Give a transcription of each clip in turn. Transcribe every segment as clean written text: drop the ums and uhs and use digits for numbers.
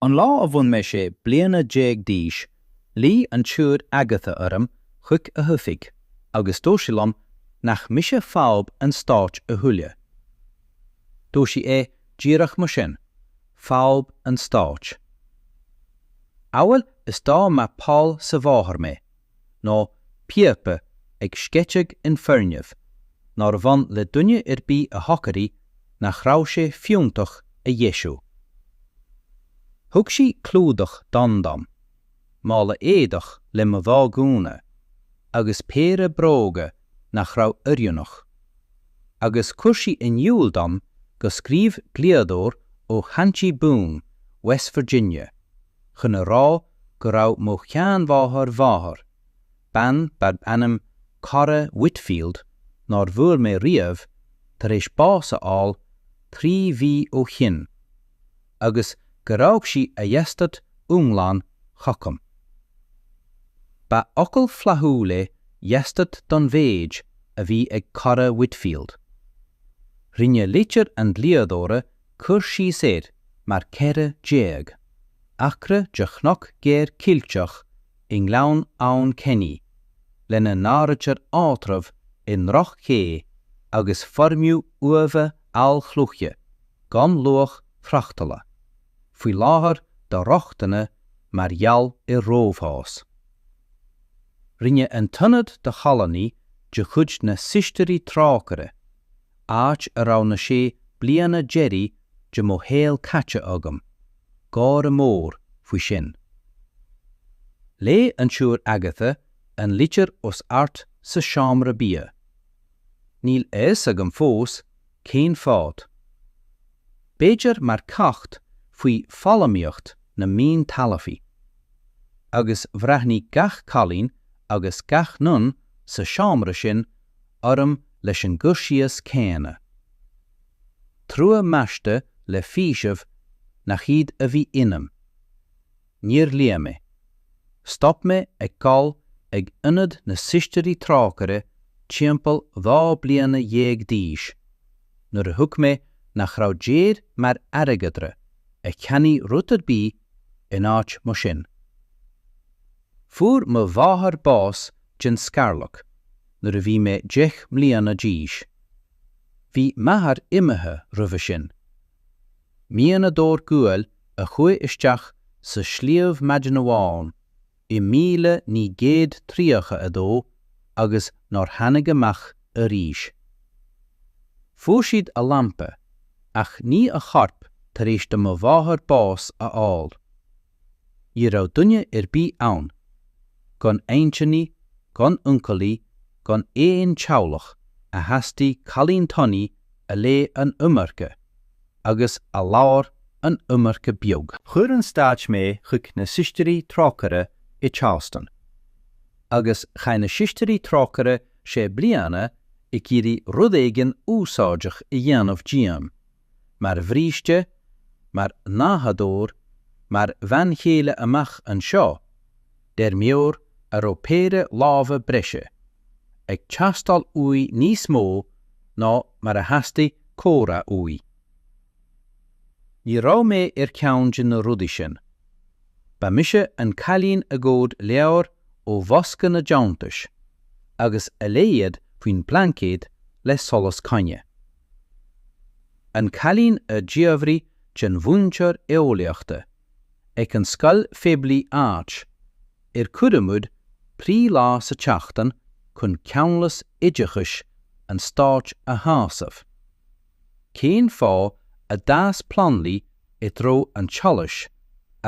An lá a bhain mé sé bliana d'aois, luigh an tSiúr Agatha orm chuig a hoifig agus dúirt sí liom nach mise fadhb an stáit a thuilleadh. Dúirt sí é díreach mar sin, fadhb an stáit. Amhail is dá mba poll sa bhóthar mé, nó píopa ag sceiteadh in foirgneamh, nárbh ann le duine ar bith a shocraigh nach raibh sé fiúntach a dheisiú. Thug sí clúdach donn dom, mála éadach le mo dhá ghúna, agus péire bróga nach raibh oiriúnach, agus chuir sí in iúl dom go scríobh dlíodóir ó Shanty Boone, West Virginia, chun a rá go raibh mo sheanmháthair mháthair, bean darb ainm Cora Whitfield nár bhuail mé riamh, tar éis bás a fháil 3 mhí ó shin, agus gur fhág sí a heastát iomlán chugam. Ba fhocal flaithiúil é eastát don mhéid a bhí ag Cora Whitfield. Rinne litir an dlíodóra cur síos air mar 14 acra de chnoc géar coillteach i ngleann Abhainn Kenny, lena n-áirítear áitreabh i ndroch-ché agus foirmiú uaimhe aolchloiche gan luach tráchtála, faoi láthair do-rochtana mar gheall ar rófhás. Rinne an t-ionad do chailíní de chuid na Sistéirí Trócaire, áit a raibh na sé bliana deiridh de mo shaol caite agam, gáire mór faoi sin. Léigh an tSiúr Agatha an litir os ard sa seomra bia. Níl a fhios agam fós cén fáth. B'fhéidir mar ceacht faoi foghlaimíocht na miontalmhaí. Agus bhreathnaigh gach cailín agus gach nun sa seomra sin orm leis an gcur síos céanna. Trua measctha le faoiseamh nach iad a bhí ionam. Níor léigh mé. Stop mé ag gol ag Ionad na Sistéirí Trócaire timpeall 12 bliana d'aois nuair a thuig mé nach raibh deoir mar airgeadra a cheannaigh rud ar bith in áit mar sin. Fuair mo mháthair bás den scarlac nuair a bhí mé 10 mbliana d'aois. Bhí m'athair imithe roimhe sin. Mianadóir guail a chuaigh isteach sa sliabh maidin amháin i 1932 agus nár tháinig amach arís. Fuair siad a lampa ach ní a chorp tar éis do mo mháthair bás a fháil. Ní raibh duine ar bith ann, gan aintíní, gan uncailí, gan aon teaghlach a theastaigh cailín tanaí a léigh an iomarca agus a labhair an iomarca beag. Chuir an stát mé chuig na Sistéirí Trócaire i Charleston. Agus chaith na Sistéirí Trócaire sé bliana ag iarraidh rud éigin úsáideach a dhéanamh díom, mar bhríste, mar nathaidóir, mar bhean chéile amach anseo, d'fheirmeoir a raibh péire lámha breise ag teastáil uaidh níos mó ná mar a theastaigh comhrá uaidh. Ní raibh mé ar cheann de na rudaí sin. Ba mise an cailín a ghoid leabhair ó bhosca na deontais agus a léigh iad faoin bplaincéad le solas coinnle. An cailín a d'fhiafraigh den mhúinteoir eolaíochta ag an scoil phoiblí áit ar cuireadh muid trí lá sa tseachtain chun ceanglas oideachais an stáit a shásamh, cén fáth a d'fhás plandaí i dtreo an tsolais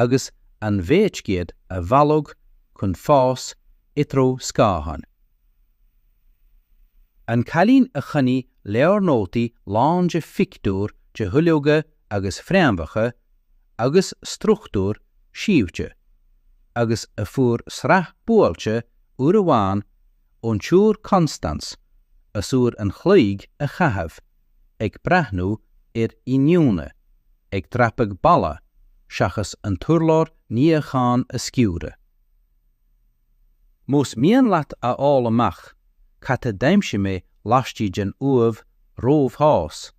agus an bhféadfaí iad a mhealladh chun fás i dtreo scátháin. An cailín a choinnigh leabhar nótaí lán de phictiúir de dhuilleoga agus fréamhacha agus struchtúir siabhte agus a fuair sraith buailte uair amháin ón tSiúr Constance as uair an chloig a chaitheamh ag breathnú ar fhíniúna ag dreapadh balla seachas an t-urlár níocháin a sciúradh. Más mian leat a fháil amach cad a d'aimsigh mé laistigh den uaimh rófhás,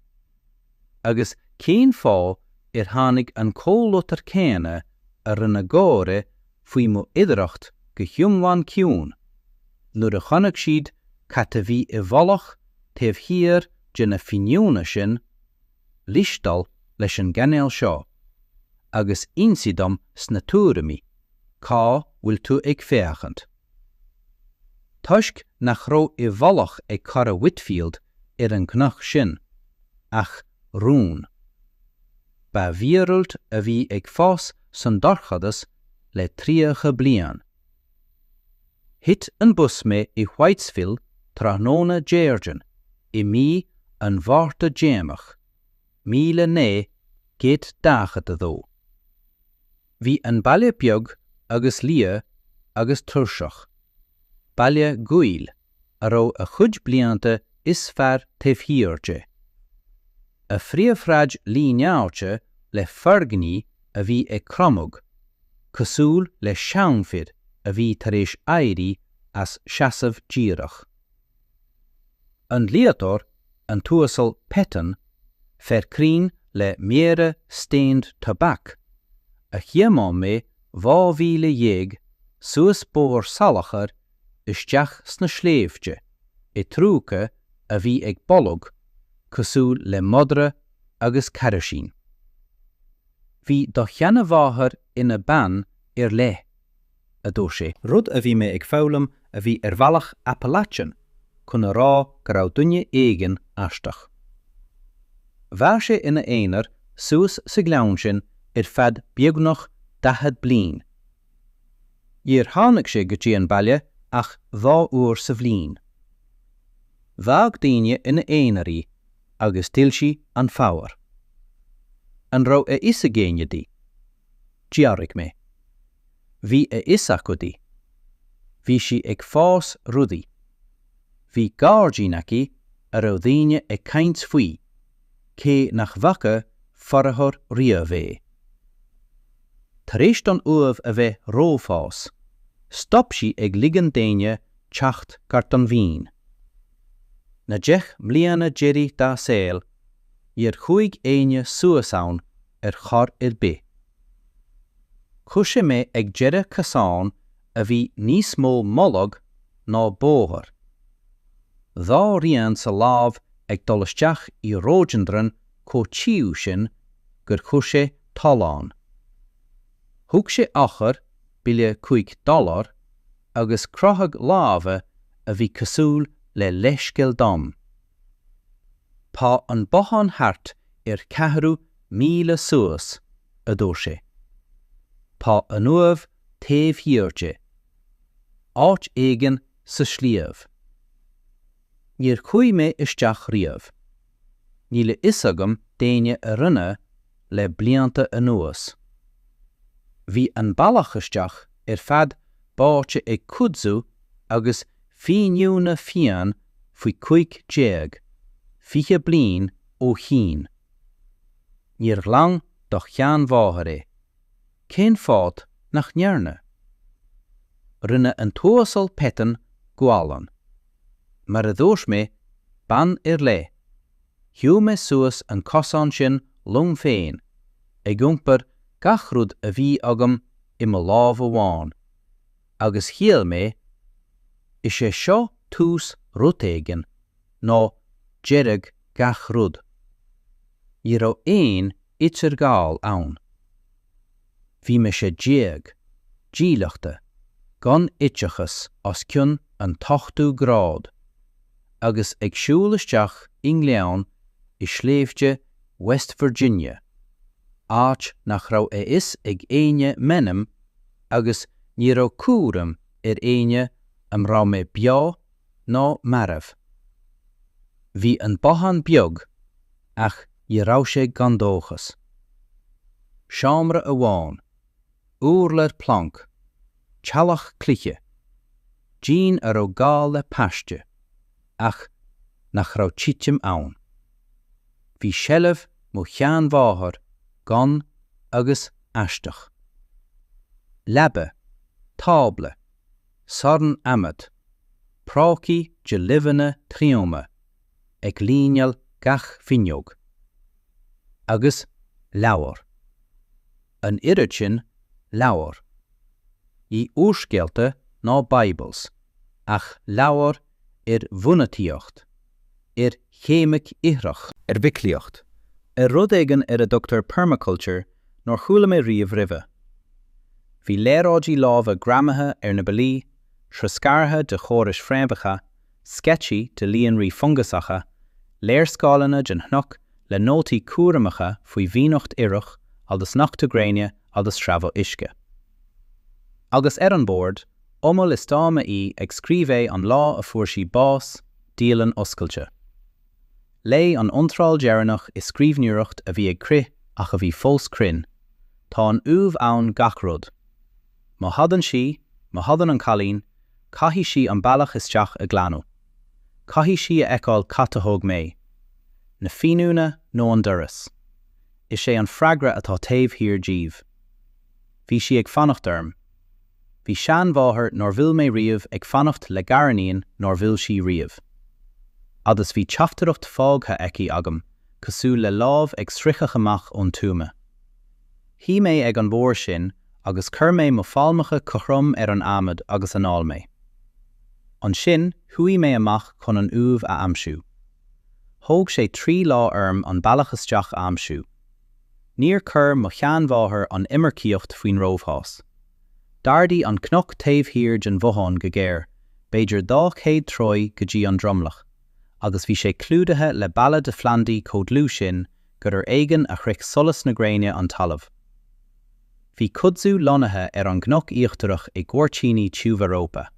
agus cén fáth ar tháinig an comhluadar céanna a rinne gáire faoi mo oidhreacht go hiomlán ciúin nuair a chonaic siad cad a bhí i bhfolach taobh thiar de na fíniúna sin, liostáil leis an gcainéal seo agus inse dom sna tuairimí cá bhfuil tú ag féachaint. Toisc nach raibh i bhfolach ag cara Whitfield ar an gcnoc sin ach rún. Ba mhíorúilt a bhí ag fás san dorchadas le 30 bliain. Thit an bus mé i Whitesville tráthnóna Déardaoin i mí an Mhárta déanach, 1942. Bhí an baile beag agus liath agus tuirseach, baile guail a raibh a chuid blianta is fearr taobh thiar de. A phríomhshráid líneáilte le foirgnimh a bhí ag cromadh, cosúil le seanfhir a bhí tar éis éirí as seasamh díreach. An dlíodóir, an tUasal Petton, fear cruinn le méara stained tobac, a thiomáin mé 12 mhíle suas bóthar salachair isteach sna sléibhte i dtruca a bhí ag bolg cosúil le madra agus cairisín. Bhí do sheanmháthair ina bean ar leith, a dúirt sé. Rud a bhí mé ag foghlaim a bhí ar bhealach Appalachian chun a rá go raibh duine éigin aisteach. Mhair sé ina aonar suas sa ghleann sin ar feadh beagnach 40 bliain. Níor tháinig sé go dtí an baile ach dhá uair sa bhliain. D'fhág daoine ina aonar í agus d'fhill sí an fabhar. An raibh a fhios ag éinne di? D'fhiafraigh mé. Bhí a fhios acu di. Bhí sí ag fás rudaí. Bhí gairdín aici a raibh daoine ag caint faoi, cé nach bhfaca formhór riamh é. Tar éis don uaimh a bheith rófhás, stop sí ag ligean d'éinne teacht gar don bhinn. Na 10 mbliana deiridh dá saol, níor chuaigh éinne suas ann ar chor ar bith. Chuir sé mé ag deireadh casáin a bhí níos mó mullach ná bóthar. Dhá rian sa lámh ag dul isteach i róideandran chomh tiubh sin gur chuir sé tollán. Thug sé eochair, bille 5 dollar, agus croitheadh láimhe a bhí cosúil le leithscéal dom. Tá an bothán thart ar cheathrú míle suas, a dúirt sé. Tá an uaimh taobh thiar de. Áit éigin sa sliabh. Níor chuaigh mé isteach riamh. Níl a fhios agam d'éinne a rinne le blianta anuas. Bhí an bealach isteach ar fad báite ag kudzu agus fíniúna fiáin faoi 15, 20 bliain ó shin. Níor ghlan do sheanmháthair é. Cén fáth nach ndearna? Rinne an tUasal Petton gualann. Mar a dúirt mé, bean ar leith. Shiúil mé suas an cosán sin liom féin, ag iompar gach rud a bhí agam i mo lámh amháin, agus shíl mé, is é seo tús rud éigin, nó deireadh gach rud. Ní raibh aon idirghabháil ann. Bhí mé 16, dílleachta, gan oideachas os cionn an t-ochtú grád, agus ag siúl isteach i ngleann i sléibhte West Virginia, áit nach raibh a fhios ag éinne m'ainm agus ní raibh cúram ar éinne an raibh mé beo nó marbh. Bhí an bothán beag ach ní raibh sé gan dóchas. Seomra amháin, urlár planc, teallach cloiche, díon a raibh gá le paiste, ach nach raibh titim ann. Bhí seilbh mo sheanmháthar gann agus aisteach. Leaba, tábla, sorn adhmaid, prácaí de luibheanna triomaithe ag líneáil gach fuinneog. Agus leabhar. An oiread sin Leabhair. Ní úrscéalta ná Bibles, ach leabhair ar mhonaíocht, ar cheimic ithreach, ar mhíceolaíocht, ar rud éigin ar a dtugtar permaculture nár chuala mé riamh roimhe. Bhí léaráidí láimhe greamaithe ar na ballaí, trasghearrtha de chórais fréamhacha, sceitsí de líonraí fungasacha, léarscáileanna den chnoc le nótaí cúramacha faoi mhínocht ithreach agus nochtadh gréine agus sreabhadh uisce. Agus ar an mbord, amhail is dá mba í ag scríobh é an lá a fuair sí bás, dialann oscailte. Léigh an iontráil dheireanach i scríbhneoireacht a bhí ag crith ach a bhí fós cruinn, Tá an uaimh ann gach rud. Má thagann sí, má thagann an cailín, caithfidh sí an bealach isteach a ghlanadh. Caithfidh sí a fheiceáil cad a thóg mé. Na fíniúna nó an doras. Is é an freagra atá taobh thiar díobh. Bhí sí ag fanacht orm. Bhí seanmháthair nár mhill mé riamh ag fanacht le gariníon nár mhill sí riamh. Agus bhí teachtaireacht fágtha aici agam cosúil le lámh ag sroicheadh amach ón tuama. Shuigh mé ag an bhord sin agus chuir mé mo phailmeacha cothrom ar an adhmad agus anáil mé. Ansin chuaigh mé amach chun an uaimh a aimsiú. Thóg sé 3 lá orm an bealach isteach a aimsiú. Níor chuir mo sheanmháthair an iomarcaíocht faoin rófhás. D'ardaigh an cnoc taobh thiar den bhothán go géar, b'fhéidir 200 troigh go dtí an dromlach, agus bhí sé clúdaithe le balla de phlandaí chomh dlúth sin gur ar éigean a shroich solas na gréine an talamh. Bhí kudzu lonnaithe ar an gcnoc íochtarach i gcuirtíní tiubha rópa.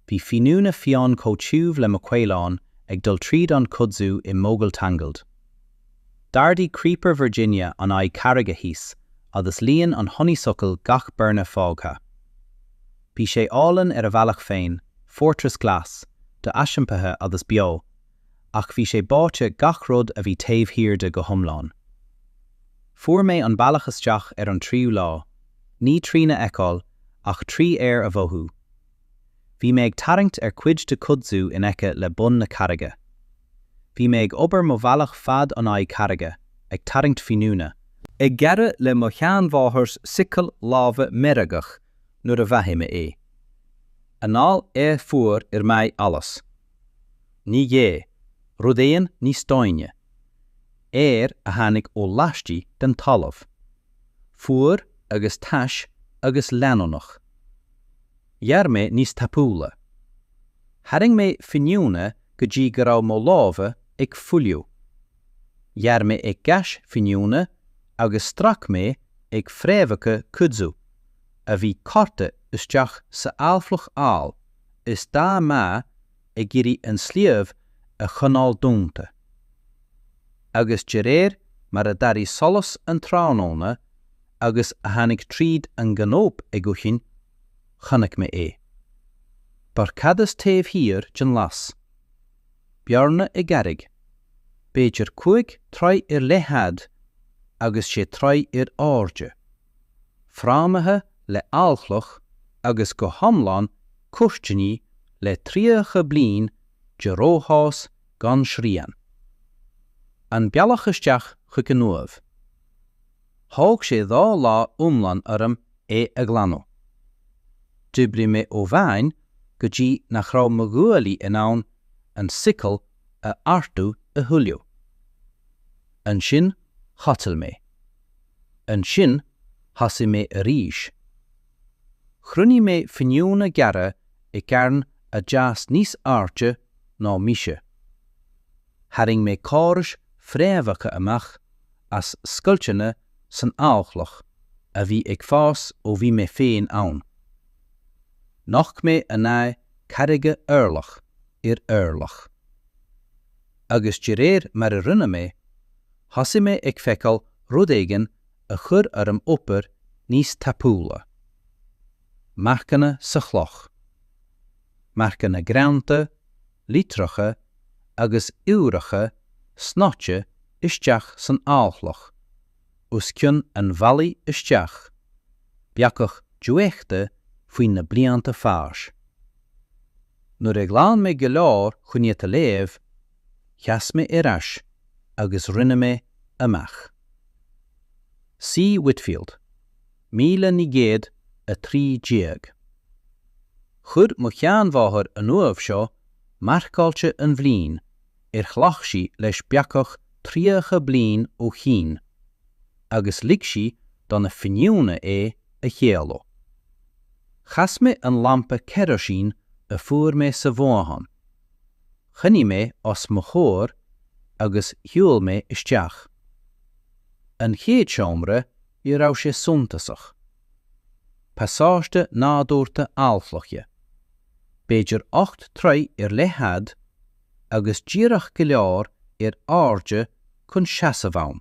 Bhí fíniúna fiáin chomh tiubh le mo chaolán ag dul tríd an kudzu i mogall tangled. D'ardaigh creeper Virginia an aghaidh carraige thíos agus líon an honeysuckle gach bearna fágtha. Bhí sé álainn ar a bhealach féin, fortress glas, do-aisiompaithe agus beo, ach bhí sé báite gach rud a bhí taobh thiar de go hiomlán. Fuair mé an bealach isteach ar an tríú lá, ní trína fheiceáil, ach trí aer a mhothú. Bhí mé ag tarraingt ar cuid de kudzu in aice le bun na carraige. Bhí mé ag obair mo bhealach feadh an aghaidh carraige, ag tarraingt fíniúna, ag gearradh le mo sheanmháthair's sicil láimhe meirgeach nuair a mhothaigh mé é. Anáil aer fuar ar m'aghaidh allas. Ní hea, rud éigin níos doimhne. Aer a tháinig ó laistigh den talamh. Fuar agus tais agus leanúnach. Ghearr mé níos tapúla. Tharraing mé fíniúna go dtí go raibh mo lámha ag fuiliú. Ghearr mé ag gais fíniúna agus strac mé ag fréamhacha kudzu a bhí curtha isteach sa aolchloch amhail is dá mba ag iarraidh an sliabh a choinneáil dúnta. Agus de réir mar a d'airigh solas an tráthnóna agus a tháinig tríd an gcanóip ag uain, chonaic mé é. Dorchadas taobh thiar den las. Bearna i gcarraig, b'fhéidir 5 troigh ar leithead agus 6 troigh ar airde. frámaithe le aolchloch agus go hiomlán cuirtíní le 30 bliain de rófhás gan srian. An bealach isteach chuig an uaimh. Thóg sé dhá lá iomlán orm é a ghlanadh. D'oibrigh mé ó mheáin go dtí nach raibh mo ghuaillí in ann an sicil a ardú a thuilleadh. Ansin chodail mé. Ansin thosaigh mé arís. Chruinnigh mé fíniúna gearrtha i gcarn a d'fhás níos airde ná mise. Tharraing mé córais fréamhacha amach as scoilteanna san aolchloch a bhí ag fás ó bhí mé féin ann. Nocht mé an aghaidh carraige orlach ar orlach. Agus de réir mar a rinne mé, thosaigh mé ag feiceáil rud éigin a chuir orm obair níos tapúla. Marcanna sa chloch. Marcanna greanta, litreacha agus uimhreacha snoite isteach san aolchloch, os cionn an bhealaigh isteach, beagnach dofheicthe faoi na blianta fáis. Nuair a ghlan mé go leor chun iad a léamh, sheas mé ar ais agus rinne mé amach. C. Whitfield. 1913. Chuir mo sheanmháthair an uaimh seo marcáilte an bhliain ar ghlac sí leis beagnach 30 bliain ó shin agus lig sí do na fíniúna é a shéalú. Chas mé an lampa ceirisín a fuair mé sa bhothán, choinnigh mé os mo chomhair agus shiúil mé isteach. An chéad seomra ní raibh sé suntasach. Pasáiste nádúrtha aolchloiche, b'fhéidir 8 troigh ar leithead agus díreach go leor ar airde chun seasamh ann,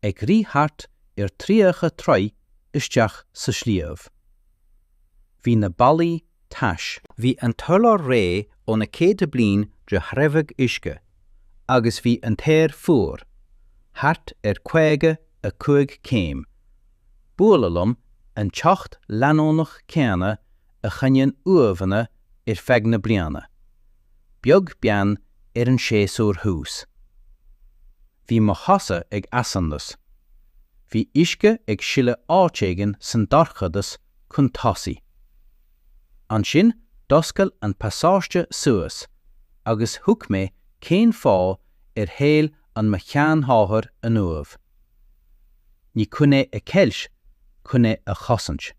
ag rith thart ar 30 troigh isteach sa sliabh. Bhí na ballaí tais. Bhí an t-urlár réidh ó na céadta bliain de shreabhadh uisce agus bhí an t-aer fuar, thart ar 55 céim, bualadh liom an teocht leanúnach céanna a choinníonn uaimheanna ar feadh na bliana, beag beann ar an séasúr thuas. Bhí mo chosa ag easaontas. Bhí uisce ag sileadh áit éigin san dorchadas chun tosaigh. Ansin d'oscail an pasáiste suas agus thuig mé cén fáth ar shéal an mo sheanmháthair an uaimh. Ní chun é a cheilt, chun é a chosaint.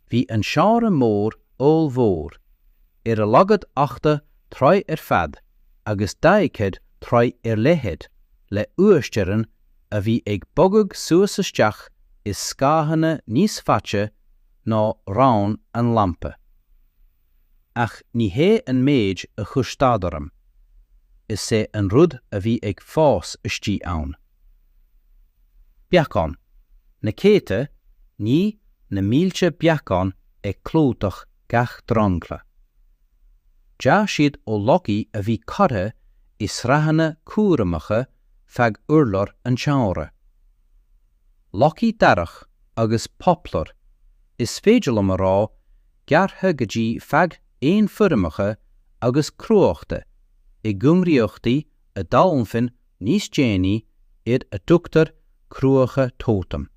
Bhí an seomra mór ollmhór, ar a laghad 80 troigh ar fad agus 40 troigh ar leithead le uasteorainn a bhí ag bogadh suas isteach i scáthanna níos faide ná raon an lampa. Ach ní hé an méid a chuir stad orm, is é an rud a bhí ag fás istigh ann. Beacáin. Na céadta, ní na mílte beacán ag clúdach gach dromchla. D'fhás siad ó locaí a bhí curtha i sraitheanna cúramacha feadh urlár an tseomra. Locaí darach agus poplar, is féidir liom a rá, gearrtha go dtí feadh aonfhoirmeacha agus crochta i gcumraíochtaí a d'fhoghlaimfinn níos déanaí ar a dtugtar cruacha tótaim.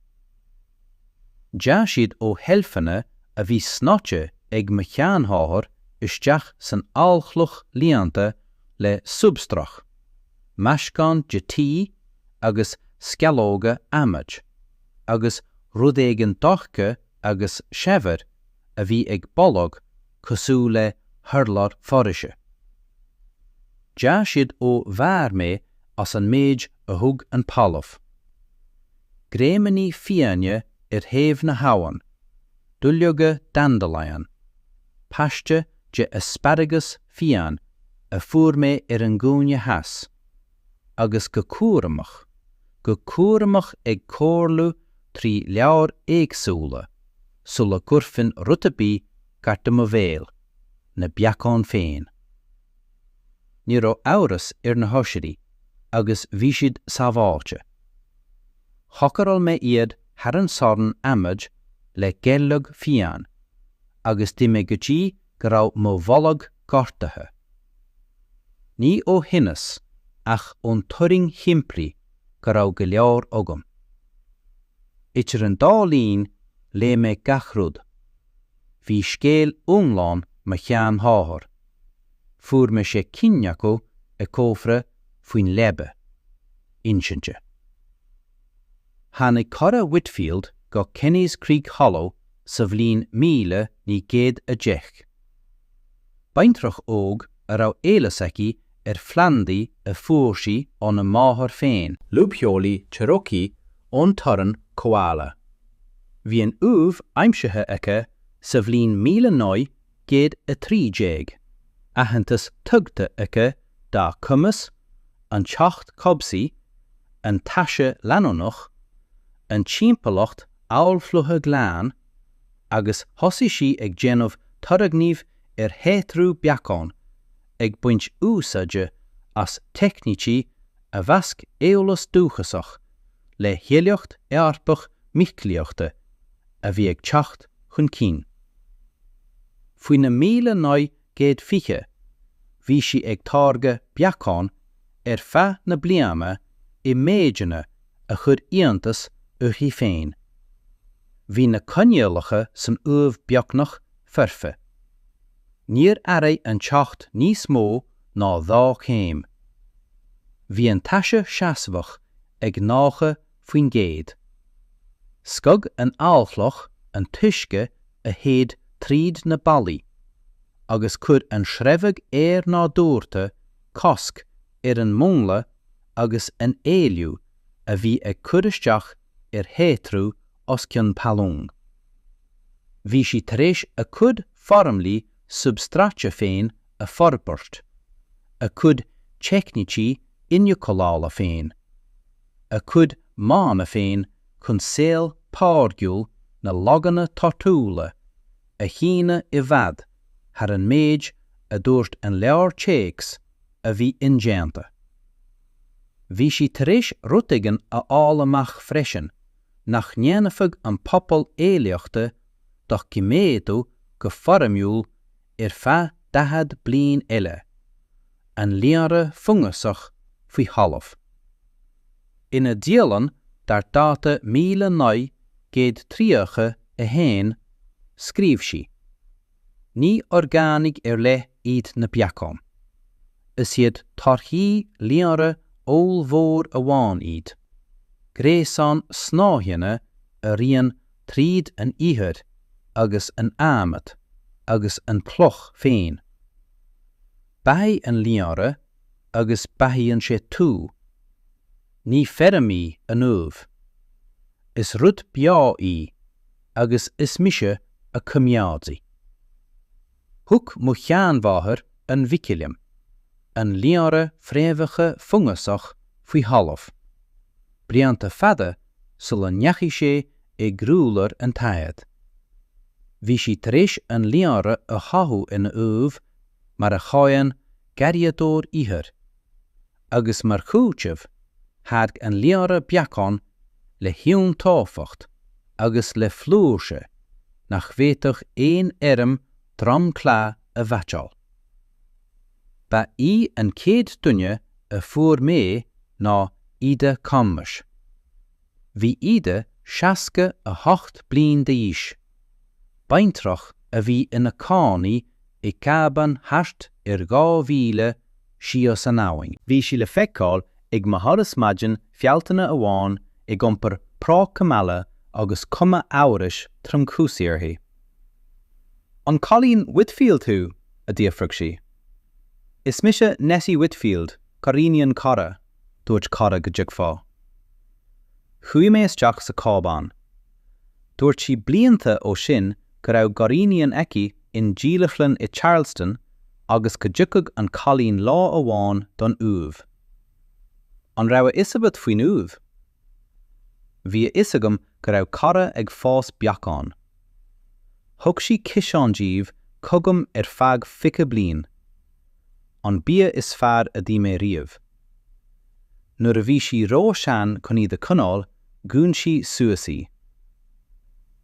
D'fhás siad ó sheilfeanna a bhí snoite ag mo sheanmháthair isteach san aolchloch líonta le substráit, meascán de tuí agus sceallóga adhmaid, agus rud éigin dorcha agus saibhir a bhí ag boladh cosúil le hurlár foraoise. D'fhás siad ó mhair mé as an méid a thug an talamh. Greimíní fiáine ar thaobh na habhann, duilleoga dandelion, paiste de asparagus fiáin a fuair mé ar an gcúinne theas, agus go cúramach, go cúramach ag comhairliú trí leabhair éagsúla sula gcuirfinn rud ar bith gar do mo bhéal, na beacáin féin. Ní raibh amhras ar na hoisrí agus bhí siad sábháilte. Chócaráil mé iad thar an sorn adhmaid le gairleog fiáin agus d'ith mé go dtí go raibh mo bholg gortaithe. Ní ó thinneas ach ón turraing shimplí go raibh go leor agam. Idir an dá linn léigh mé gach rud. Bhí scéal iomlán mo sheanmháthar. Fuair mé sé cinn acu i gcófra faoin leaba, insinte. Tháinig Cora Whitfield go Kenny's Creek Hollow sa bhliain 1910. Baintreach óg a raibh eolas aici ar phlandaí a fuair sí óna máthair féin. Luibheolaí Cherokee ón torann Qualla. Bhí an uaimh aimsithe aici sa bhliain 1913, aitheantas tugtha aici dá cumas, an teocht cobhsaí, an taise leanúnach, an timpeallacht aolchloiche glan, agus thosaigh sí ag déanamh turgnaimh ar shaothrú beacán, ag baint úsáide as teicnící a mheasc eolas dúchasach le heolaíocht Eorpach mhíceolaíochta a bhí ag teacht chun cinn. Faoi na 1920, bhí sí ag táirgeadh beacán ar feadh na bliana i méideanna a chuir iontas uirthi féin. Bhí na coinníollacha san uaimh beagnach foirfe. Níor athraigh an teocht níos mó ná 2 chéim. Bhí an taise seasmhach ag 90%. Scag an aolchloch an t-uisce a shéid tríd na ballaí agus chuir an sreabhadh aeir nádúrtha cosc ar an múnla agus an éilliú a bhí ag cur isteach ar shaothrú os cionn talún. Bhí sí tar éis a cuid foirmlí substráite féin a forbairt, a cuid teicnící ionaclála féin, a cuid modhanna féin chun saol táirgiúil na loganna torthúla a shíneadh i bhfad thar an méid a dúirt an leabhar téacs a bhí indéanta. Bhí sí tar éis rud éigin a fháil amach freisin nach ndéanfadh an pobal eolaíochta doiciméadú go foirmiúil ar feadh 40 bliain eile, an líonra fungasach faoi thalamh. Ina dialann dar dáta 1931, scríobh sí, Ní orgánaigh ar leith iad na beacáin. Is iad torthaí líonra ollmhór amháin iad, gréasán snáitheanna a ritheann tríd an ithir agus an adhmad agus an chloch féin. Beathaigh an líonra agus beathaíonn sé tú. Ní feirm í an uaimh. Is rud beo í agus is mise a coimeádaí. Thug mo sheanmháthair an mhiciliam, an líonra fréamhacha fungasach faoi thalamh, blianta fada sula ndeachaigh sé i gcroílár an tsaothair. Bhí sí tar éis an líonra a chothú ina uaimh mar a chothaíonn garraíodóir ithir, agus mar chúiteamh, thairg an líonra beacán le hiontaofacht agus le flúirse nach bhféadfadh aon fheirm dromchla a mheaitseáil. Ba í an chéad duine a fuair mé ná Ida Conmais. Bhí Ida 68 bliain d'aois, baintreach a bhí ina cónaí i gcábán thart ar 2 mhíle síos an abhainn. Bhí sí le feiceáil ag mo dhoras maidin Bhealtaine amháin ag iompar práca meala agus cuma amhrais tromchúisí uirthi. An Cailín Whitfield thú? a d'fhiafraigh sí. Is mise Nettie Whitfield, gariníon Cora, dúirt Cora go dtiocfá. Chuaigh mé isteach sa chábán. Dúirt sí blianta ó sin go raibh gariníon aici i ndílleachtlann i Charleston agus go dtiocfadh an cailín lá amháin don uaimh. An raibh a fhios agat faoin uaimh? Bhí a fhios agam go raibh Cora ag fás beacán. Thug sí ciseán díobh chugam ar feadh 20 bliain. An bia is fearr a d'ith mé riamh. Nuair a bhí sí ró-shean chun iad a choinneáil, dhún sí suas í.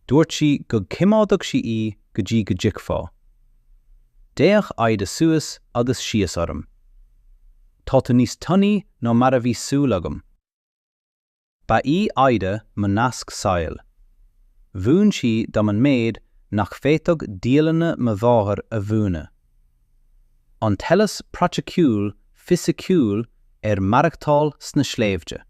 Dúirt sí go gcoimeádfadh sí í go dtí go dtiocfá. D'fhéach Ida suas agus síos orm. Tá tú níos tanaí ná mar a bhí súil agam. Ba í Ida mo nasc saoil. Mhúin sí dom an méid nach bhféadfadh dialanna mo mháthar a mhúineadh. An t-eolas praiticiúil fisiciúil ar maireachtáil sna sléibhte.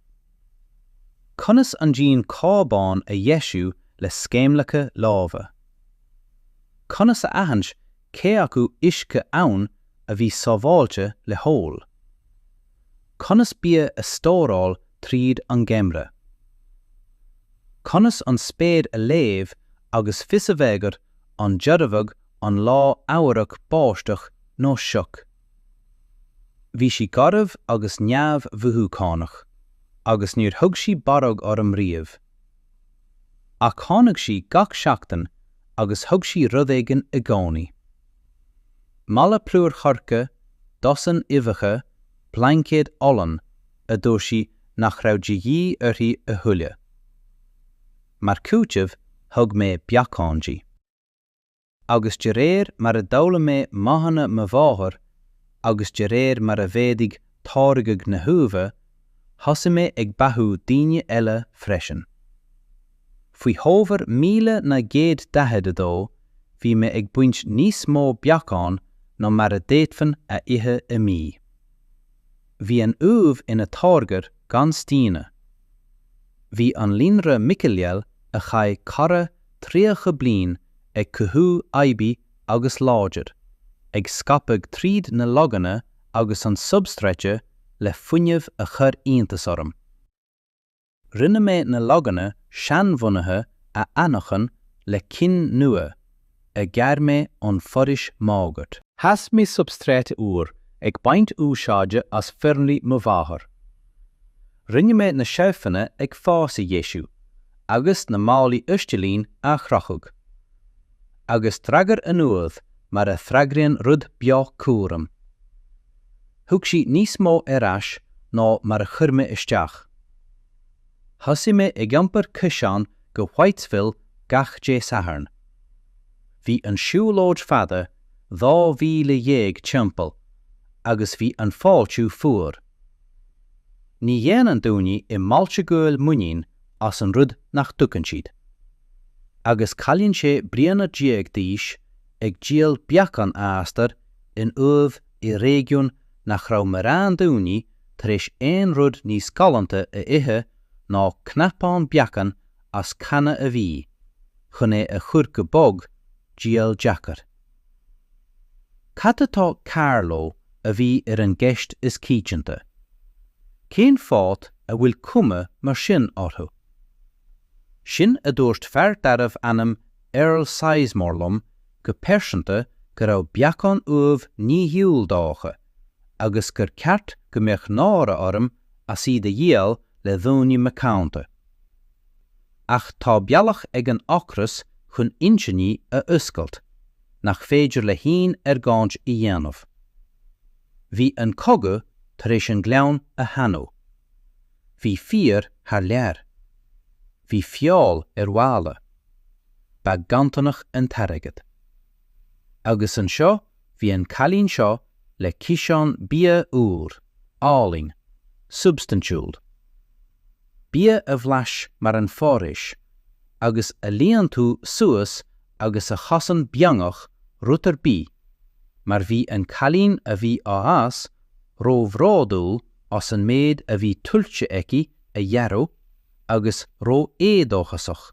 Conas an díon cábáin a dheisiú le sceimhleacha láimhe. Conas a aithint cé acu uisce abhann a bhí sábháilte le hól. Conas bia a stóráil tríd an ngeimhreadh. Conas an spéir a léamh agus fios a bheith agat an dtiocfadh an lá amárach báisteach nó sioc. Bhí sí garbh agus neamh-mhothúchánach, agus níor thug sí barróg orm riamh. Ach tháinig sí gach seachtain agus thug sí rud éigin i gcónaí. Mála plúir choirce, dosaen uibheacha, blaincéad olann a dúirt sí nach raibh de dhíth uirthi a thuilleadh. Mar chúiteamh thug mé beacán di. Agus de réir mar a d'fhoghlaim mé modhanna mo mháthar agus de réir mar a mhéadaigh táirgeadh na huaimhe, thosaigh mé ag beathú daoine eile freisin. Faoi fhómhar 1942 bhí mé ag baint níos mó beacán ná mar a d'fhéadfainn a ithe i mí. Bhí an ubh ina táirgeoir gan staonadh. Bhí an líonra micéilial a chaith corradh 30 bliain ag cothú aibí agus láidir, ag scaipeadh tríd na loganna agus an substráite le fuinneamh a chuir iontas orm. Rinne mé na loganna seanbhunaithe a athnuachan le cinn nua a ghearr mé ón bhforaois máguaird. Sheas mé substráite úr ag baint úsáide as foirnlí mo mháthar. Rinne mé na seilfeanna ag fás a dheisiú agus na málaí oistilín á chrochadh. Agus d'fhreagair an ubh mar a fhreagraíonn rud beo cúram. Thug sí níos mó ar ais ná mar a chuir mé isteach. Thosaigh mé ag iompar ciseán go Whitesville gach Dé Sathairn. Bhí an siúlóid fada, 12 mhíle timpeall, agus bhí an fáiltiú fuar. Ní dhéanann daoine i mbailte guail muinín as an rud nach dtuigeann siad. Agus cailín 16 bliana d'aois ag díol beacán astair in ubh i réigiún nach raibh mórán daoine tar éis aon rud níos galánta a ithe ná cnapán beacáin as canna a bhí, chun é a chur go bog, diabhal deacair. Cad atá cearr leo a bhí ar an gceist is coitianta. Cén fáth a bhfuil cuma mar sin orthu? Sin a dúirt fear darbh ainm Earl Sizemore liom go pearsanta go raibh beacán ubh nithiúil dócha agus gur ceart go mbeadh náire orm as iad a dhíol le daoine macánta. Ach tá bealach ag an ocras chun intinní a oscailt nach féidir le haon argóint a dhéanamh. Bhí an cogadh tar éis an gleann a thanú. Bhí fir thar lear. Bhí feoil ar mhála. Ba ganntanach an t-airgead. Agus anseo bhí an cailín seo le ciseán bia úr, álainn, substaintiúil. Bia a bhlais mar an foraois agus a líon tú suas agus a chosain beagnach rud ar bith mar bhí an cailín a bhí á fhás róbhródúil as an méid a bhí tuillte aici a dhearadh agus ró-éadóchasach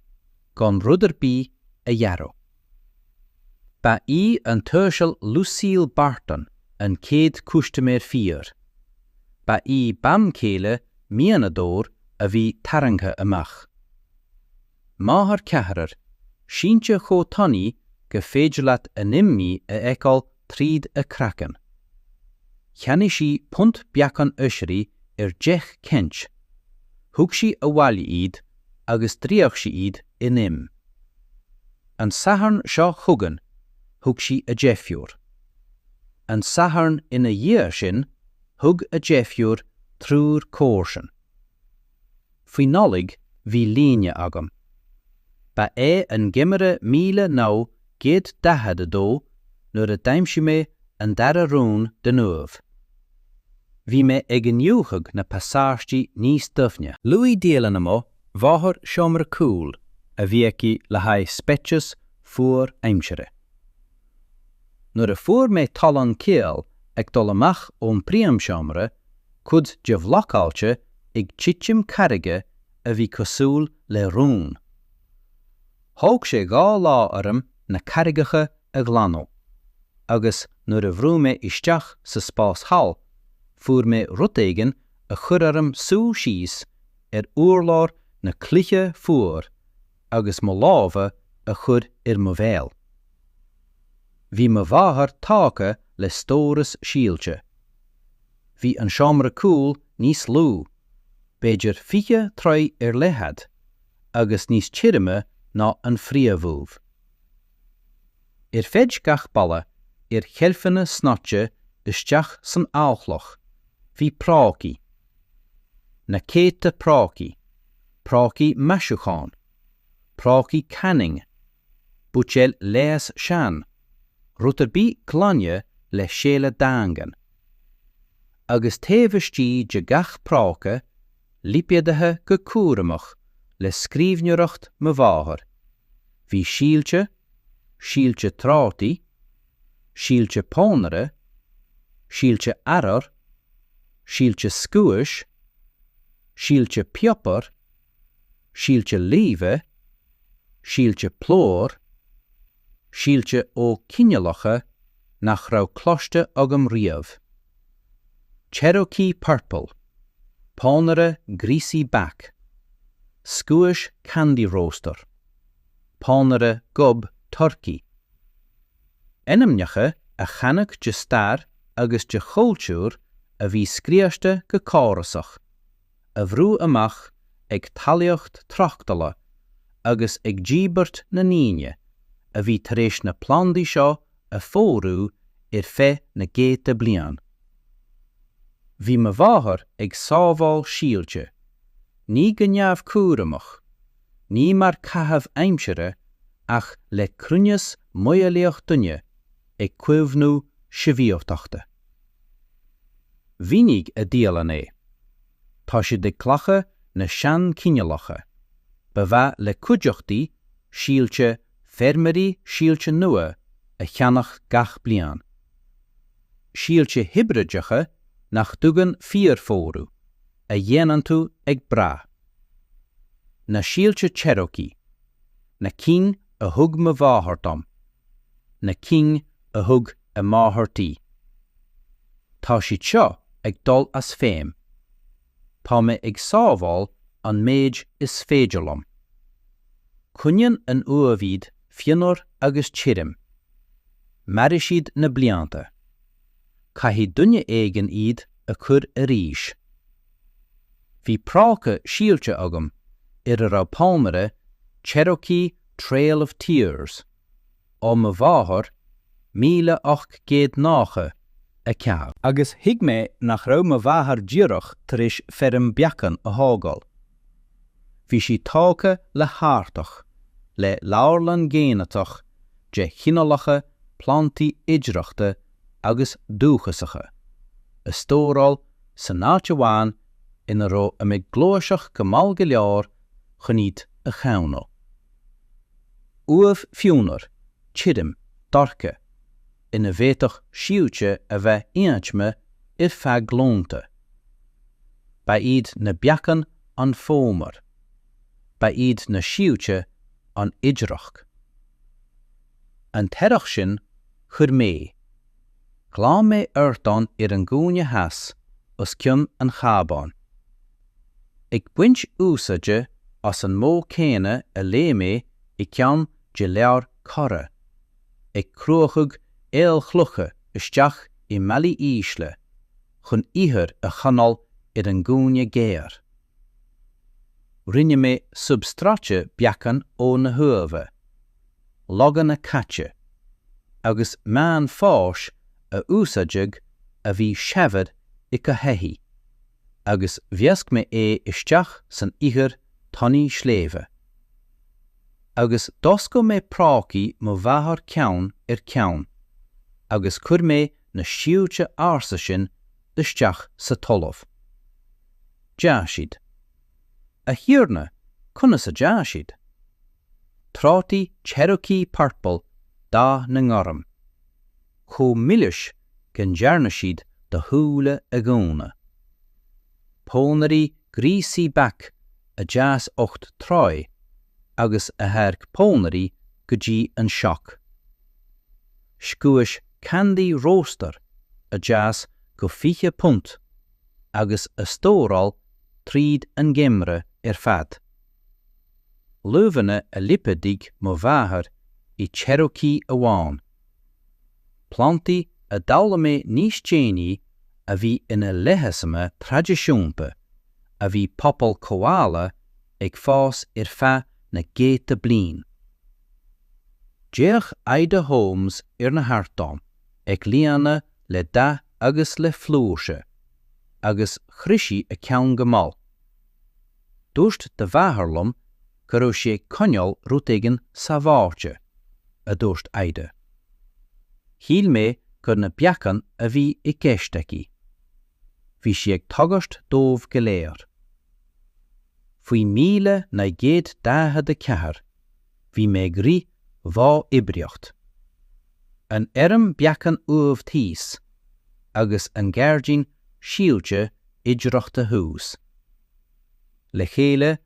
gan rud ar bith a dhearadh. Ba í an tUasal Lucille Barton an chéad chustaiméir fíor. Ba í bean chéile mianadóir a bhí tarraingthe amach. Máthair ceathrair, sínte chomh tanaí gur féidir leat an imní a fheiceáil tríd a craiceann. Cheannaigh sí punt beacán oisrí ar 10 cent. Thug sí abhaile iad agus d'fhrioch sí iad in im. An Satharn seo chugainn, thug sí a deirfiúr. An Satharn ina dhiaidh sin, thug a deirfiúr triúr comharsan. Faoi Nollaig bhí líne agam. Ba é an geimhreadh 1942 nuair a d'aimsigh mé an dara rún den ubh. Bhí mé ag iniúchadh na pasáistí níos doimhne. Luaigh dialanna mo mháthar seomra cúil a bhí aici le haghaidh speiceas fuar aimsire. Nuair a fuair mé tollán caol ag dul amach ón bpríomsheomra, cuid de bhlocáilte ag titim carraige a bhí cosúil le rún. Thóg sé dhá lá orm na carraigeacha a ghlanadh, agus nuair a bhrúigh mé isteach sa spás thall, fuair mé rud éigin a chuir orm suí síos ar urlár na cloiche fuar agus mo lámha a chur ar mo bhéal. Bhí mo mháthair tógtha le stóras síolta. Bhí an seomra cúil níos lú, b'fhéidir 20 troigh ar leithead, agus níos tirime ná an phríomhubh. Ar feadh gach balla, ar sheilfeanna snoite isteach san aolchloch, bhí prácaí. Na céadta prácaí. Prácaí maisiúcháin. Prácaí canning. Buidéil leigheas sean. Rud ar bith clainne le séala daingean. Agus taobh istigh de gach práca, lipéadaithe go cúramach le scríbhneoireacht mo mháthar, bhí síolta, síolta trátaí, síolta pónaire, síolta arbhair, síolta scuais, síolta piobair, síolta luibhe, síolta plúir, síolta ó chineálacha nach raibh cloiste agam riamh. Cherokee Purple, pónaire Greasy Back, scuais Candy Roaster, pónaire gob Turkey. Ainmneacha a cheannach de stair agus de chultúr a bhí scriosta go córasach, a bhrú amach ag talmhaíocht tráchtála agus ag díbirt na ndaoine a bhí tar éis na plandaí seo a phórú ar feadh na gcéadta bliain. Bhí mo mháthair ag sábháil síolta, ní go neamhchúramach, ní mar chaitheamh aimsire ach le cruinneas modheolaíoch duine ag caomhnú sibhialtachta. Mhínigh a dialann é. Tá siad ag glacadh na seanchineálacha, ba mhaith le cuideachtaí síolta feirmeoirí síolta nua a cheannach gach bliain. Síolta hibrideacha nach dtugann fíorphórú, a dhéanann tú ag brath. Na síolta Cherokee, na cinn a thug mo mháthair dom, na cinn a thug a máthair di. Tá siad seo ag dul as feidhm. Tá mé ag sábháil an méid is féidir liom. Coinníonn an uaimh iad fionnuar agus tirim. Mairfidh siad na blianta. Caithfidh duine éigin iad a chur arís. Bhí práca síolta agam ar a raibh pónaire Cherokee Trail of Tears ó mo mháthair 1894. Agus thuig mé nach raibh mo mháthair díreach tar éis feirm beacán a thógáil. Bhí sí tógtha le hartach, le leabharlann ghéiniteach de chineálacha plandaí oidhreachta agus dúchasacha, a stóráil san áit amháin ina raibh am ag gluaiseacht go mall go leor chun iad a chaomhnú. Uaimh fionnuar, tirim, dorcha, ina bhféadfadh síolta a bheith infheidhme ar feadh glúnta. Ba iad na beacáin an fómhar. Ba iad na síolta an oidhreacht. An t-earrach sin, chuir mé. Ghlan mé artán ar an gcúinne theas, os cionn an chábáin. Ag baint úsáide as an modh céanna a léigh mé i gceann de leabhair Corra, ag crochadh aolchlocha isteach i mballaí ísle chun ithir a choinneáil ar an gcúinne géar. Rinne mé substráit beacán ó na huaimhe, loganna caite, agus meán fáis a úsáideadh a bhí saibhir i gcothaithigh. agus mheasc mé é isteach san ithir tanaí sléibhe. Agus d'oscail mé prácaí mo mháthar ceann ar cheann, agus chuir mé na síolta ársa sin isteach sa talamh. D'fhás siad. A Thiarna, conas a d'fhás siad? Trátaí Cherokee Purple dath na ngorm. Chomh milis go ndearna siad do shúile a dhúnadh. Pónairí Greasy Back a d'fhás 8 dtroigh agus a tháirg pónairí go dtí an sioc. Scuais Candy Roaster a d'fhás go 20 punt agus a stóráil tríd an ngeimhreadh ar fad. Luibheanna a lipéadaigh mo mháthair i Cherokee amháin. Plandaí a d'fhoghlaim mé níos déanaí a bhí ina leigheasanna traidisiúnta a bhí pobal Koala ag fás ar feadh na gcéadta bliain. D'fhéach Ida Holmes ar na hartáin ag líonadh le dath agus le flúirse, agus chroith sí a ceann go mall. Dúirt do mháthair liom go raibh sí ag coinneáil rud éigin sábháilte, a dúirt Ida. Shíl mé gur na beacáin a bhí i gceist aici. Bhí sí ag tagairt dóibh go léir. Faoi 1944 bhí mé ag rith dhá oibríocht. An fheirm beacán uaimh thíos agus an gairdín síolta oidhreachta thuas. Le chéile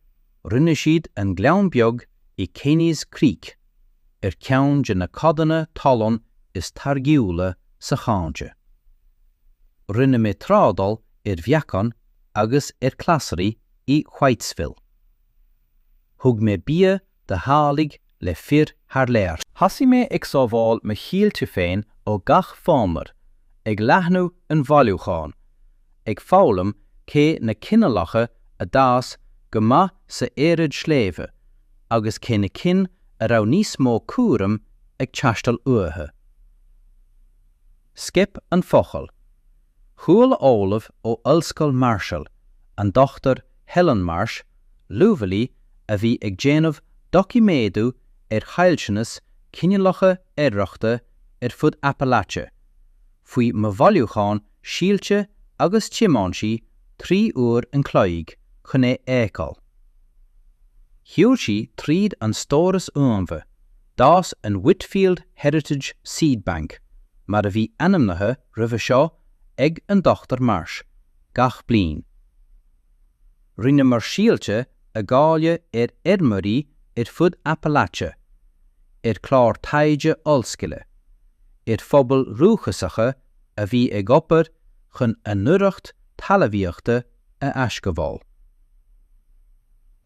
rinne siad an gleann beag i Keeney's Creek ar cheann de na codanna talún is táirgiúla sa chontae. Rinne mé trádáil ar bheacáin agus ar ghlasraí i Whitesville. Thug mé bia do theaghlaigh le fir thar lear. Thosaigh mé ag sábháil mo shíolta féin ó gach feirmeoir, ag leathnú an bhailiúcháin, ag foghlaim cé na cineálacha a d'fhás go maith sa aeráid sléibhe agus cé na cinn a raibh níos mó cúraim ag teastáil uathu. Scaip an focal. Chuala ollamh ó Ollscoil Marshall, an Dr Helen Marsh, luibheolaí a bhí ag déanamh doiciméadú ar chaillteanas cineálacha oidhreachta ar fud Appalachia, faoi mo bhailiúchán síolta agus thiomáin sí 3 uair an chloig chun é a fheiceáil. Shiúil sí tríd an stóras uaimhe, d'fhás an Whitfield Heritage Seed Bank, mar a bhí ainmnithe roimhe seo ag an Dr Marsh, gach bliain. Rinneamar síolta a dháileadh ar fheirmeoirí ar fud Appalachia, ar chlár taighde ollscoile, ar phobail dhúchasacha a bhí ag obair chun a n-oidhreacht talmhaíochta a aisghabháil.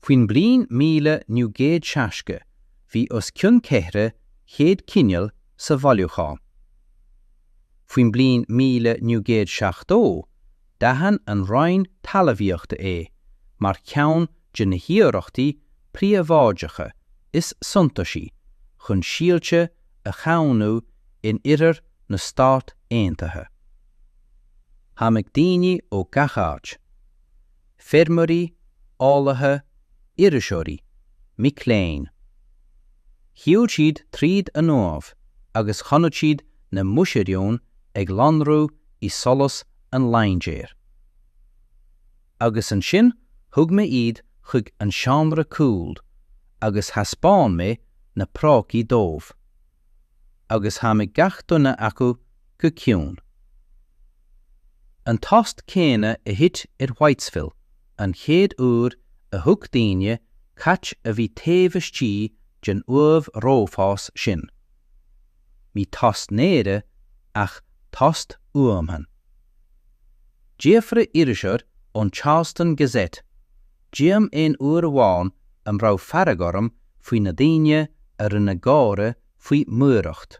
Faoin mbliain 1960 bhí os cionn 400 cineál sa bhailiúchán. Faoin mbliain 1970 d'aithin an Roinn Talmhaíochta é mar cheann de na hiarrachtaí príobháideacha is suntasaí chun síolta a chaomhnú in oirthear na Stát Aontaithe. Tháinig daoine ó gach áit. Feirmeoirí, eolaithe, iriseoirí, mic léinn. Shiúil siad tríd an uaimh agus chonaic siad na muisiriúin ag lonrú i solas an laindéir. Agus ansin thug mé iad chuig an seomra cúil agus thaispeáin mé na prácaí dóibh. Agus tháinig gach duine acu go ciúin. An tost céanna a thit ar Whitesville an chéad uair a thug daoine cait a bhí taobh istigh den uaimh rófhás sin. Ní tost náire ach tost uamhan. D'fhiafraigh iriseoir ón Charleston Gazette díom aon uair amháin an raibh fearg orm faoi na daoine a rinne gáire faoi m'oidhreacht.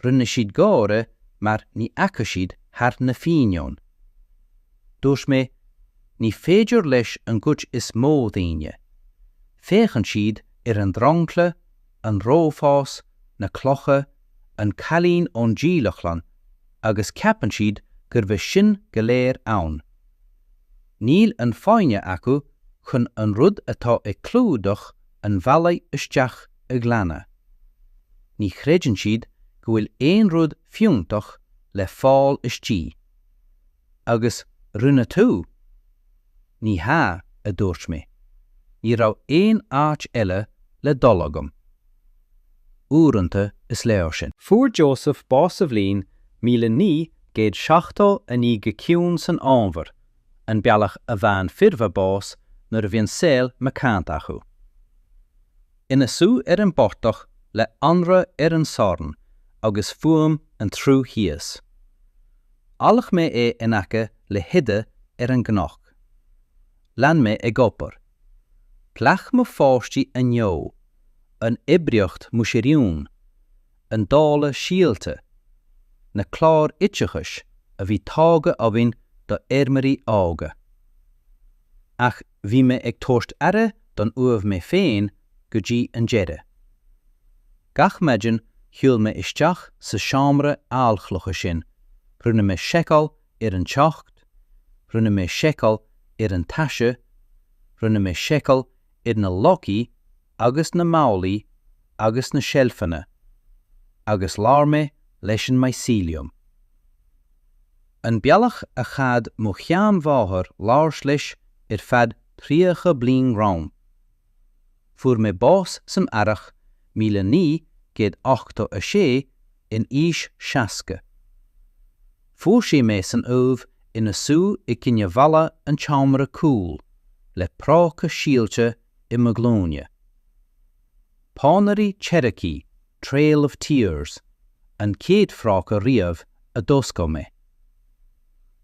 Rinne siad gáire mar ní fhaca siad thar na fíneoin. Dúirt mé, ní féidir leis an gcuid is mó daoine. Féachann siad ar an dromchla, an rófhás, na clocha, an cailín ón dílleachtlann agus ceapann siad gurb é sin go léir ann. Níl an foighne acu chun an rud atá ag clúdach an bhealaigh isteach a ghlanadh. Ní chreideann siad go bhfuil aon rud fiúntach le fáil istigh. Agus rinne tú? Ní hea, a dúirt mé. Ní raibh aon áit eile le dul agam. Uaireanta is leor sin. Fuair Joseph bás sa bhliain 1979 go ciúin san fhómhar, an bealach a bhfaigheann fir bás nuair a bhíonn saol macánta acu. Ina suí ar an bportach le anraith ar an sorn agus fuaim an tsrutha thíos. Adhlacadh mé é in aice le hIda ar an gcnoc. Lean mé ag obair. Ghlac mo pháistí an gnó, an oibríocht muisiriún, an dáileadh síolta, na cláir oideachais a bhí tógtha againn do fheirmeoirí óga. Ach bhí mé ag tabhairt aire don uaimh mé féin go dtí an deireadh. Gach maidin shiúil mé isteach sa seomra aolchloiche sin, rinne mé seiceáil ar an teocht, rinne mé seiceáil ar an taise, rinne mé seiceáil ar na locaí agus na málaí agus na seilfeanna, agus labhair mé leis an mycelium. An bealach a chead mo sheanmháthair labhairt leis ar feadh 30 bliain romham. Fuair mé bás san earrach 1986 in aois 60. Fuair sí mé san uaimh ina suí i gcoinne bhalla an tseomra cúil le práca síolta i mo ghlúine. Pónairí Cherokee Trail of Tears an chéad phráca riamh a d'oscail mé.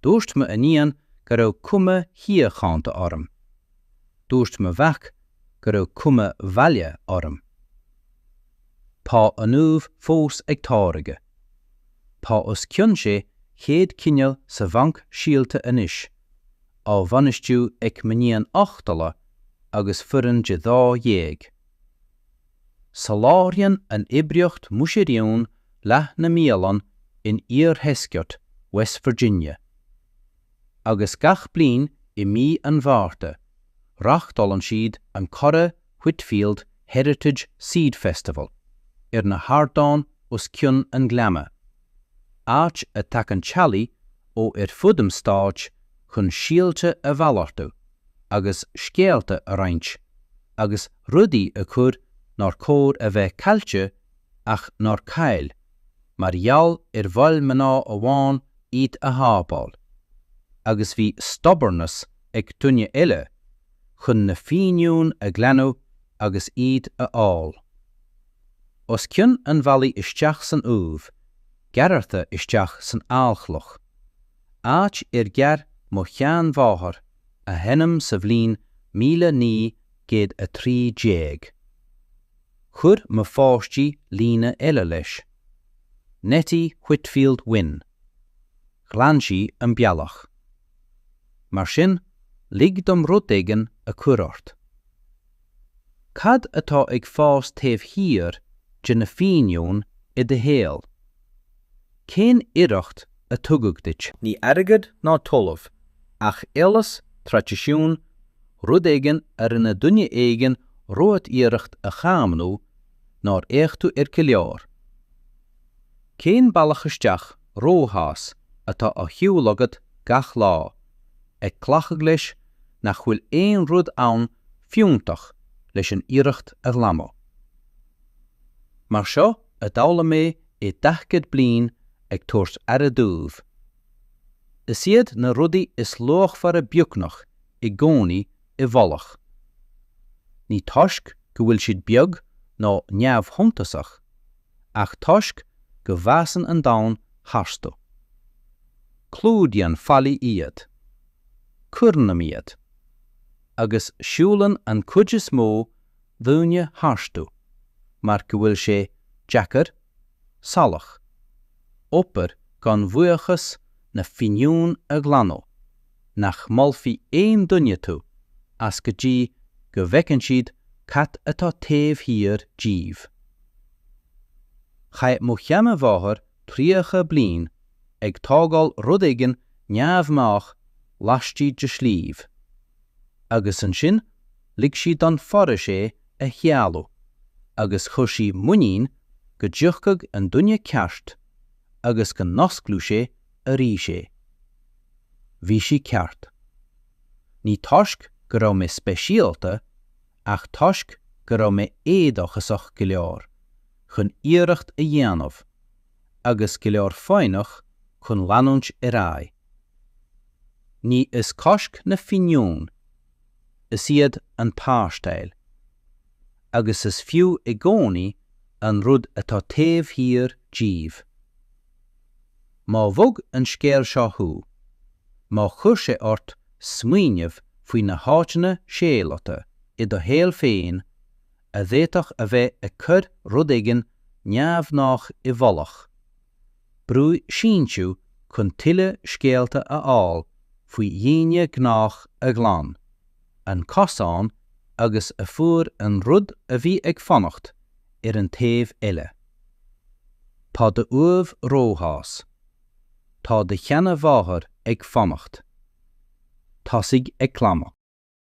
Dúirt m'iníon go raibh cuma shíochánta orm. Dúirt mo mhac go raibh cuma bhaile orm. Tá an uaimh fós ag táirgeadh. Tá os cionn 600 cineál sa bhanc síolta anois, á bhainistiú ag m'iníon Octala agus foireann de 12. Soláthraíonn an oibríocht muisiriún leath na mbialann in iardheisceart West Virginia. Agus gach bliain i mí an Mhárta, reáchtálann siad an Cora Whitfield Heritage Seed Festival ar na hardáin os cionn an ghleanna, áit a dtagann teaghlaigh ó ar fud an stáit chun síolta a mhalartú agus scéalta a roinnt agus rudaí a chur nár chóir a bheith caillte ach nár chaill mar gheall ar mhoill mná amháin iad a shábháil, agus bhí stubbornness ag duine eile chun na fíniúin a ghlanadh agus iad a fháil. Os cionn an bhealaigh isteach san uaimh, gearrtha isteach san aolchloch, áit ar ghearr mo sheanmháthair a hainm sa bhliain 1913. Chuir mo pháistí líne eile leis, Nettie Whitfield Wynn. Ghlan sí an bealach. Mar sin, lig dom rud éigin a chur ort. Cad atá ag fás taobh thiar de na fíniúin i do shaol? Cén oidhreacht a tugadh duit? Ní airgead ná talamh, ach eolas, traidisiún, rud éigin a rinne duine éigin romhat iarracht a chaomhnú, nár fhéach tú air go leor. Cén bealach isteach ródheas atá á shiúl agat gach lá, ag glacadh leis nach bhfuil aon rud ann fiúntach leis an iarracht a ghlanadh? Mar seo a d'fhoghlaim mé i daichead bliain ag tabhairt aire dóibh. Is iad na rudaí is luachmhaire beagnach i gcónaí i bhfolach. Ní toisc go bhfuil siad beag nó neamhshuntasach, ach toisc go bhfásann an domhan tharstu. Clúdaíonn faillí iad. Cuireann iad. Agus siúlann an chuid is mó daoine tharstu mar go bhfuil sé deacair, salach, obair gan bhuíochas na fíniúin a ghlanadh, nach molfaidh aon duine tú as go dtí go bhfeiceann siad cad atá taobh thiar díobh. Chaith mo sheanmháthair 30 bliain ag tógáil rud éigin neamhghnách laistigh de shliabh, agus ansin lig sí don foraois é a shealbhú agus chuir sí muinín go dtiocfadh an duine ceart agus go n-osclódh sé arís é. Bhí sí ceart. Ní toisc go raibh mé speisialta ach toisc go raibh mé éadóchasach go leor chun iarracht a dhéanamh agus go leor foighneach chun leanúint ar aghaidh. Ní is cosc na fíniúin, is iad an tástáil. Agus is fiú i gcónaí an rud atá taobh thiar díobh. Má bhog an scéal seo thú, má chuir sé ort smaoineamh faoi na háiteanna sealadacha i do shaol féin a d'fhéadfadh a bheith ag cur rud éigin neamhghnách i bhfolach, brúigh síntiú chun tuilleadh scéalta a fháil faoi dhaoine gnách a ghlan an cosán agus a fuair an rud a bhí ag fanacht ar an taobh eile. Tá do uaimh ródheas. Tá do sheanmháthair ag fanacht. Tosaigh ag glanadh.